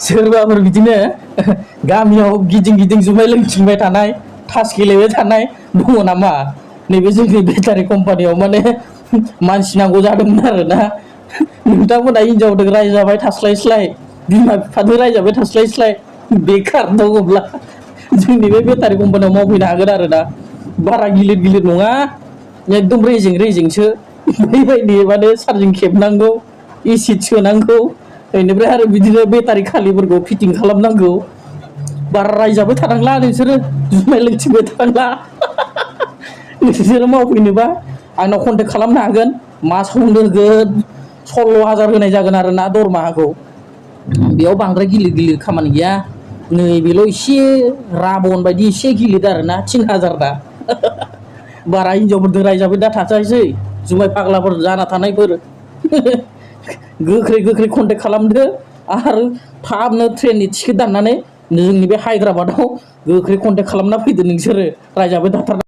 सोरबाफोर बिदिनो गामियाव गिदिं गिदिं जुमाय लोंथिंबाय थानाय थास गेलेबाय थानाय दङ नामा? नैबे जोंनि बेटारि कम्पानियाव माने मानसि नांगौ जादोंमोन आरोना। नोंथांमोना हिनजावजों रायजाबाय थास्लायस्लाय बिमा बिफाजों रायजाबाय थास्लायस्लाय बेखार दङब्ला जोंनि बे बेटारि कम्पानियाव मावफैनो हागोन आरोना। बारा गिलिर गिलिर नङा, एकदम रेजें रेजेंसो। बेबायदि माने चार्जिं खेबनांगौ, एसिड सोनांगौ, बेनिफ्राय आरो बिदिनो बेटारि खालिफोरखौ फिटिं खालामनांगौ। बारा रायजाबाय थानांला नोंसोरो, जुमाय लोंथिंबाय थानांला। नोंसोरो मावफैनोबा आंनाव कन्टेक्ट खालामनो हागोन। मासाव नोगोद 16,000 होनाय जागोन आरोना दरमाहाखौ। बेयाव बांद्राय गिलिर गिलिर खामानि गैया। नैबेल' एसे राबन बायदि एसे गिलिर आरोना 3,000 दा। बारा हिनजावफोरजों रायजाबाय दा थाथारसै, जुमाय फाग्लाफोर जाना थानायफोर। गोख्रै गोख्रै कन्टेक्ट खालामदो आरो थाबनो ट्रेननि टिकेट दाननानै जोंनि बे हायद्राबादाव गोख्रै कन्टेक्ट खालामना फैदो नोंसोरो, रायजाबाय थाथारनांला।